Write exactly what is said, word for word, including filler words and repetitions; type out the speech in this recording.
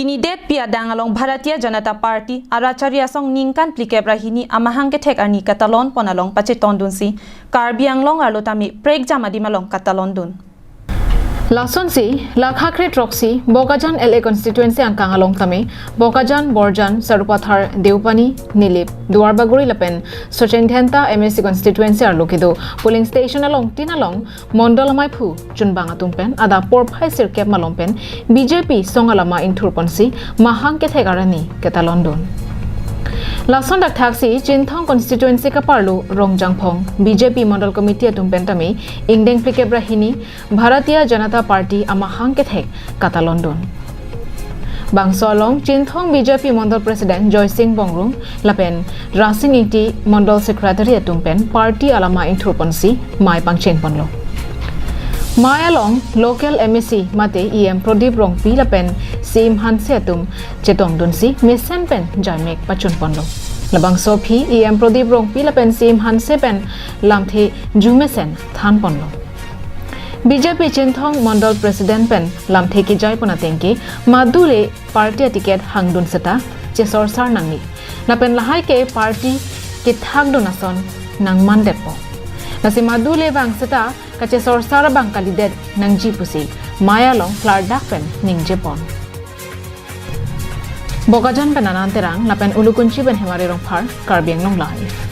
Pini date pi adang along Bharatiya Janata Party arat chari asong ningkan phlikep ra hini amahang kethek arni katalon pon along pachetondunsi Karbi Anglong arlo tame prekjam adim along katalondun. Lasonsi, lakha kre throksi, Bokajan L A constituency angkang along tame, Bokajan, Borjan, Sarupathar, Deopani, Nilip, Duarbagori lapen Sochen Dhenta M A C constituency arlo kedo polling station along tin along, Mondol amaiphu, chunbang atum pen, adap porphai sirkep malom pen, B J P song alama ingthur ponsi, mahang kethek arni, katalondun. Lason dakthaksi, Chinthong constituency kaparlo, Rongjangphong, B J P Mondol Committee atum pen tame, ingdeng phlikep ra hini, Bharatiya Janata Party amahang kethek katalondun. Bangso along Chinthong B J P Mondol President Joysing Bongrung lapen Rasing Ingti Mondol Secretary atum pen party alama ingthur ponsi mei pangcheng ponlo. Mei along local M A C mate E M Prodip Rongpi lapen C E M Hanse atum chetongdunsi mesen pen jaimek pachun ponlo. Labangso aphi E M Prodip Rongpi lapen C E M Hanse pen lamthe jumesen than ponlo. B J P Chinthong Mondol President pen lamthe kejai pon ateng ke madule party aticket hangdun seta chesorsar nangne. Lapen lahai ke party kethakdun ason nangmandetpo. Lasi madule vang seta kachesorsar abang kalidet nangji pusi mei along klardak pen ningje pon. Bokajan pen Anand Terang, lapen Ulukunchi pen Hemari Rongphar, Karbi Anglong Live.